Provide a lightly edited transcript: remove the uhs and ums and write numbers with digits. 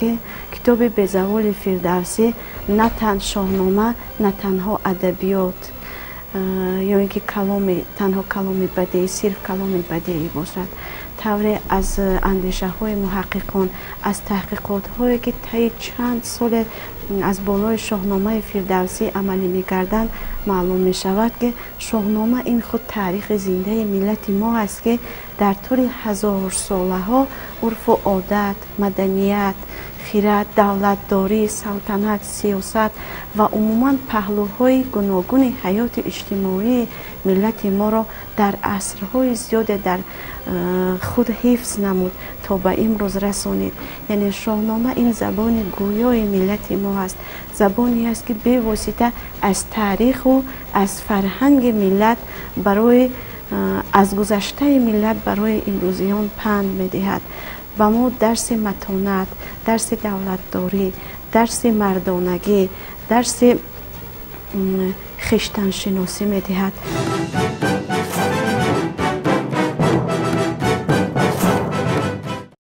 Ки китоби безаволи Фирдавсӣ на тан Шоҳнома на танҳо адабиёт ё ин ки каломи, танҳо каломи бадеӣ, сирф каломи бадеӣ бошад. Тавре аз андешаҳои муҳаққиқон, аз таҳқиқотҳое, ки таи чанд соле аз болои Шоҳномаи Фирдавсӣ амалӣ мекарданд, маълум мешавад, ки Шоҳнома ин худ таърихи зиндаи миллати мо аст, ки дар тӯли ҳазорсолаҳо урфу одат, маданият, хирад, давлатдорӣ, салтанат, сиёсат ва умуман паҳлӯҳои гуногуни ҳаёти иҷтимоии миллати моро дар асрҳои зиёде дар худ ҳифз намуд, то ба имрӯз расонид. Яъне Шоҳнома ин забони гӯёи миллати мо аст, забоне аст, ки бевосита аз таъриху аз фарҳанги миллат, барои аз гузаштаи миллат барои имрӯзиён панд медиҳад. Ба мо дарси матонат, дарси давлатдорӣ, дарси мардонагӣ, дарси хештаншиносӣ медиҳад.